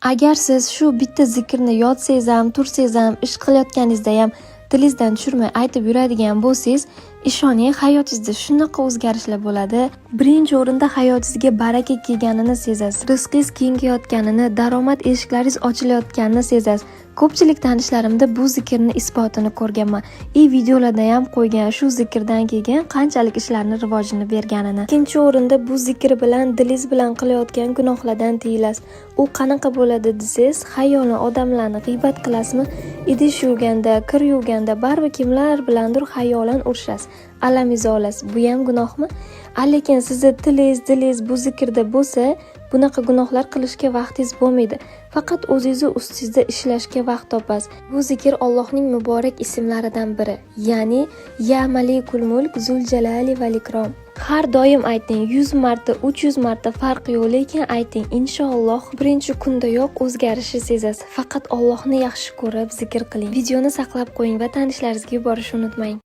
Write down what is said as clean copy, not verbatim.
Agar siz shu bitta zikrni yotsangiz ham, tursangiz ham, ish qilayotganingizda ham tilingizdan tushirmay aytib yuradigan bo'lsangiz, ishoning, hayotingizda shunaqa o'zgarishlar bo'ladi. Birinchi o'rinda hayotingizga baraka kelganini sezasiz. Rizqingiz kengayotganini, daromad eshiklaringiz ochilayotganini sezasiz. Ko'pchilik tanishlarimda bu zikrni isbotini ko'rganman. И videolarda ham qo'ygan shu zikrdan keyin qanchalik ishlarni rivojini berganini. Ikkinchi o'rinda bu zikr bilan dilingiz bilan qilayotgan gunohlardan tiyilasiz. U qanaqa bo'ladi desangiz, xayolan odamlarni g'iybat qilasizmi? Idish yuvganda, kir yuvganda baribir kimlar bilandir xayolan urushasiz. Alamingizni olasiz. Bu ham gunohmi? Lekin sizni tilingiz, dilingiz bu zikrda bo'lsa, bunaqa gunohlar qilishga vaqtingiz bo'lmaydi. Faqat o'zingizni ustingizda ishlashga vaqt topasiz. Bu zikr Allohning muborak ismlaridan biri. Ya'ni Ya Malikul Mulk Zul Jalali val Ikrom. Har doim ayting, 100 marta, 300 marta farqi yo'q, lekin ayting, inshaalloh birinchi kundayoq o'zgarishni sezasiz. Faqat Allohni yaxshi ko'rib zikr qiling. Videoni saqlab qo'ying va tanishlaringizga yuborishni unutmang.